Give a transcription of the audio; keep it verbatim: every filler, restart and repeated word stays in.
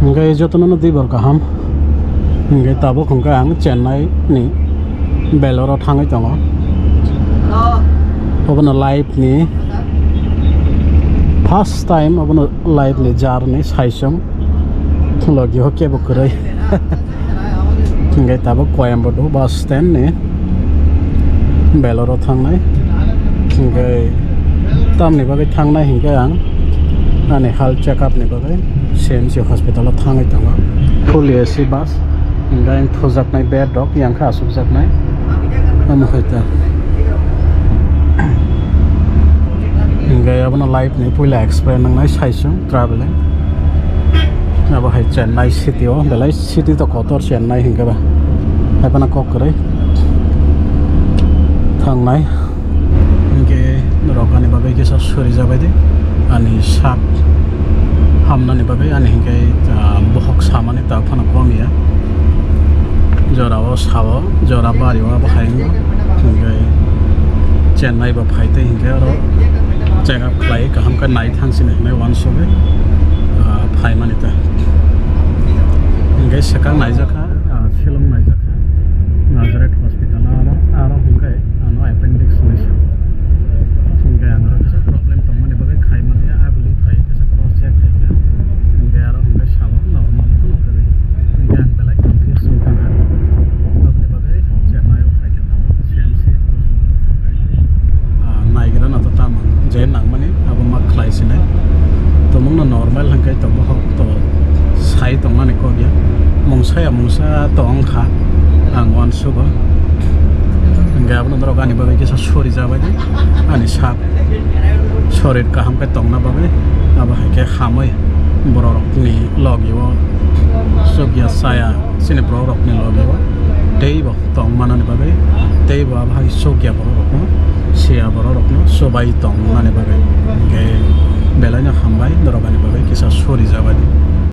Hwnkhe jotono no dibor kaham. Hwnkhe tabuk hwnkhe ang Chennai ni Vellore o thangwi tongo. Obono life ni first time, obono life ni journey saisong. Logi o kebo kwrwi. Hwnkhe tabuk Coimbatore bus stand ni Vellore o thangnai. Hwnkhe tamni bagwi thangnai hwnkhe ang ani health check up ni bagwi C M C hospital o thangwi tongo. Full A C bus, hwnkhe ang thujaknai bed rok yang khe asukjaknai. Omo hai ta. Hwnkhe abono life ni puila experience nangnai saisong traveling. Abo hai Chennai city o, belai city to kotor Chennai hwnkhe ba. Hai phano kok kwrwi thangnai. Hwnkhe norok ani bagwi kisa suri jabai di. Ani sak hamnani bagwi ani hwnkhe, ah, bohok samani ta phano kom ya. Jora o sao, jora bari o abo hai wngkha. Hwnkhe Chennai bo phai tei hwnkhe oro check up khlai kaham khe nai thang sini hwnwi uansugwi, ah, phaimani ta. Hwnkhe swkang naijakha, ah, film naijakha Nazareth hospital o, aro, aro hwnkhe ano appendix hinwi sa. Hwnkhe ang oro kisa problem tongmani bagwi khaimani ya, aguli phai kisa cross check khaikha. Hwnkhe aro hwnkhe sao normal phano kwrwi. Hwnkhe ang belai confuse wngkha. Aboni bagwi Chennai o phaikha. Ah, naigra no to tamo je nangmani abo ma khlai sinai. Tomung no normal hwnkhe to bohok to sai tongmani kok ya. Mungsa ya mungsa to wngkha ang uansugo. Hwnkhe abono norok ani bagwi kisa sori jabai di. Ani sak sorir kaham khe tongna bagwi abo hai khe hamwi borok rokni logi o chukya saya chini borok rokni logi o teibo tong manani bagwi, tei bo abo hai sokya borok rokno, siya borok rokno chubai tong mani bagwi. Hwnkhe belai no hambai norok ani bagwi kisa sori jabai di.